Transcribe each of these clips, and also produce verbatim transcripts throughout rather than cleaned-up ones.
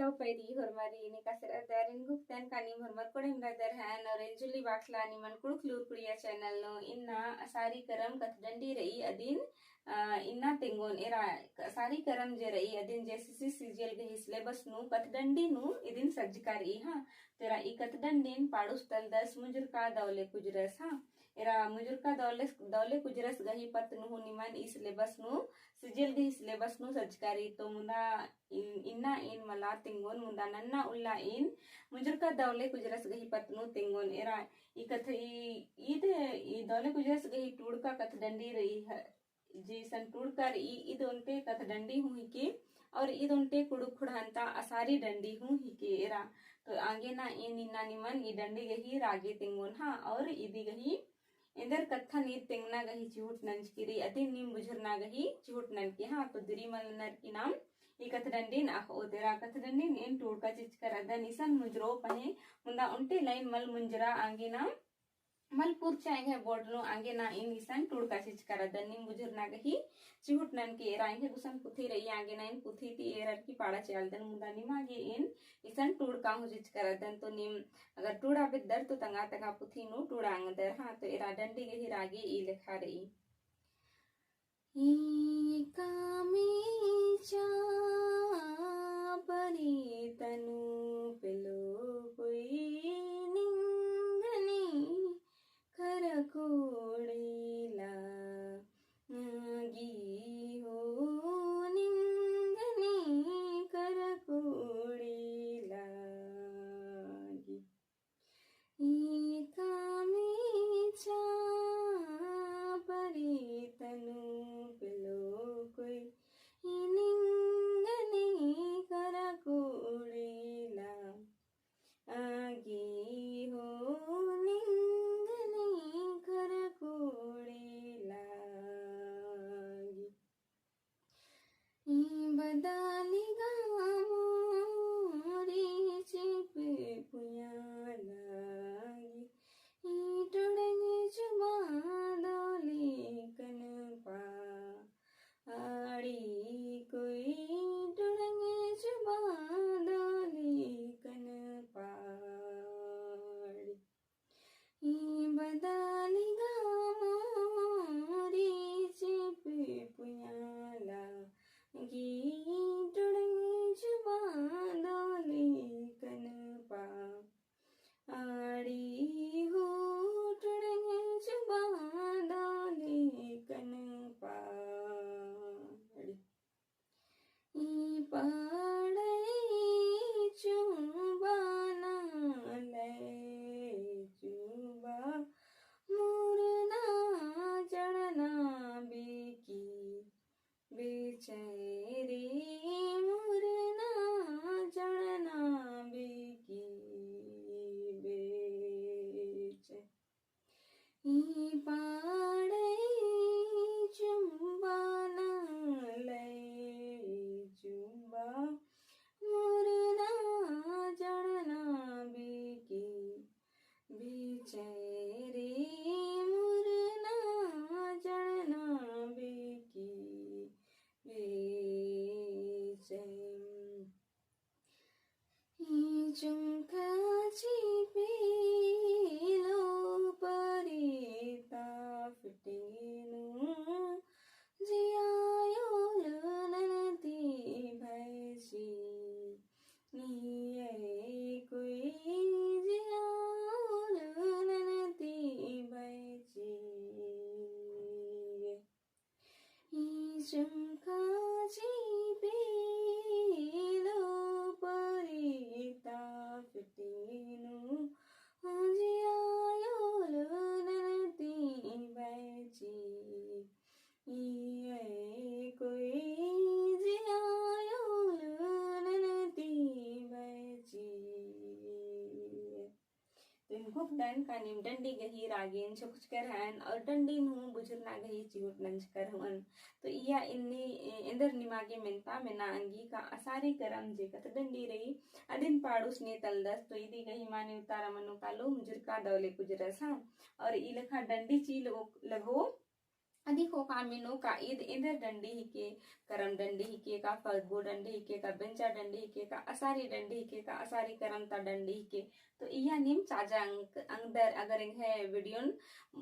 तो पैरी होरमारिन एकासे रअदर, एन घुकतन का नीम होरमर कोड़ेम रअदर हन और एन जुली बाखला निमन कुँड़ुख़ लूर कुड़िया channel नू। इन्ना असारी करम कत्थडंडी रई अदिन, अ, इन्ना तेंगोन एरा असारी करम जे रई अदिन JCC CGL गही syllabus नू कत्थडंडी नू इदिन सज्जका रई। हाँ, तो एरा ई कत्थडंडीन पाड़ुस तलदस मुजुरका दौले कुजरस। हाँ, एरा मुजुरका दौले, दौले कुजरस गही पत्त नू हूँ निमन ई syllabus नू, CGL गही syllabus नू सज्जका रई। तो मुन्दा इन-, इन्ना एन मला तेंगोन, मुन्दा नन्ना उल्ला एन मुजुरका दौले कुजरस गही पत्त नू तेंगोन। एरा ई कत्थ-, ई, ईद, ई दौले कुजरस गही टूड़का कत्थडंडी रई ह-, जे इसन टूड़का रई, ईद ओन्टे कत्थडंडी हूँ हिके, और ईद ओन्टे कुँड़ुख़ खुड़हन ता असारी डंडी हूँ हिके एरा। तो आगे ना एन इन्ना निमन ई डंडी गही रागे तेंगोन। हाँ, और इदी गही एन्देर कत्थन ईद तेंगना गही चिहुट नंजकी रई, अदिन नीम बुझुरना गही चिहुट ननके। हाँ, तो दुरी मल ननर की नाम ई कत्थडंडीन अख़ओत। एरा कत्थडंडीन एन टूड़का चिचका रअदन, इसन मुंजरो पहें, मुन्दा ओन्टे line मल मुंजरा, आगे ना मल पुरचा एंग्है board नू, आगे ना एन इसन टूड़का चिचका रअदन, नीम बुझुरना गही चिहुट ननके। एरा एंग्है गुसन पुथी रई, आगे ना एन पुथी ती एरर की पाड़ा चिआलदन, मुन्दा निमा गे एन इसन टूड़का हूँ चिचका रअदन। तो नीम अगर टूड़ा बेद्दर तो तंगआ तंगआ पुथी नू टूड़ा ओंगदर। हाँ, तो एरा डंडी गही रागे ई लेखा रई। ई कामी चा परी तनु पेलो कोई निंगनी खरकोड़ीला गी हो निंगनी खरकोड़ीला गी। ई कामी चा परी तनु पेलो कोई, ई निंगनी खरकोड़ीला गी हो निंगनी खरकोड़ीला गी। ई बदाली गा मोरी चिप पुया लागी, ई टुड़ंग चुबा दोली कनपा आड़ी कोई टुड़ंग चुबा दोली कनपा आड़ी। ई बदाली गा मोरी चिप पुया लागी टुड़ंग चुबा दोली कनपा आड़ी हो टुड़ंग चुबा दोली कनपा आड़ी। ई पाड़ई चुबा ना लई चुबा मुरना चढ़ना बेकी बेचैरी मुरना चढ़ना बेकी बेचै। ई पाड़ई चुबा ना लई चुबा मुरना चढ़ना बेकी बेचैरी मुरना चढ़ना बेकी बेचै। ई चुंखा चिपेलो परी ताप टेंगेनु जियायोल ननती भैची। ई कोई जियायोल ननती भैची। ई चुंखा चिपेलो परी ताप टेंगेनु जियायोल ननती भैची। ई कोई जियायोल ननती भैची। तो एन घुकतन का नीम डंडी गही रागेन छोकचकर हन और डंडी नू बुझुरना गही चिहुट नंजकर हन। तो इया इन्नी ए-, एन्देर निमा गे मेन्ता मेना अंगी का असारी करम जे कत्थडंडी रई अदिन पाड़ुस ने तलदस। तो इदी गही माने उतारा मनो कालो मुजुरका दौले कुजरस। हाँ, और ई लेखा डंडी ची लगो, लगो अदी ख़ोख़ा मीनो का ईद एन्देर डंडी हिके, करम डंडी हिके का, फग्गु डंडी हिके का, बेंचा डंडी हिके का, असारी डंडी हिके का, असारी करम ता डंडी हिके। तो इया नीम चाजा अंग-, अंगदर अगर एंग्है video न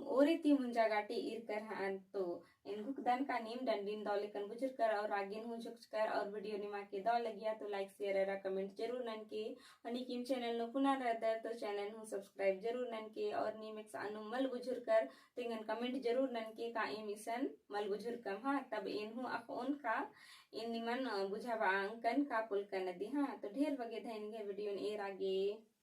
ओरे ती मुंजा गाटी ईरकर हन तो एन घुकदन का नीम डंडीन दव लेकन बुझुरकर और रागिन हूँ झुकचकर और video निमा के दव लगिया तो like, share अरा comment जरूर ननके। और नीकिम channel नू पुना रअदर तो channel हूँ subscribe जरूर ननके। और नीम एकसानुम मल बुझुरकर तेंगन comment जरूर ननके का एम इसन मल बुझुरकम, हाँ, तब एन हूँ अख़ओन का एन निमन, अ, बुझाबआ अंकन का पुलकन अदी, हाँ। तो ढेर बग्गे धैन गे video न एरा गे।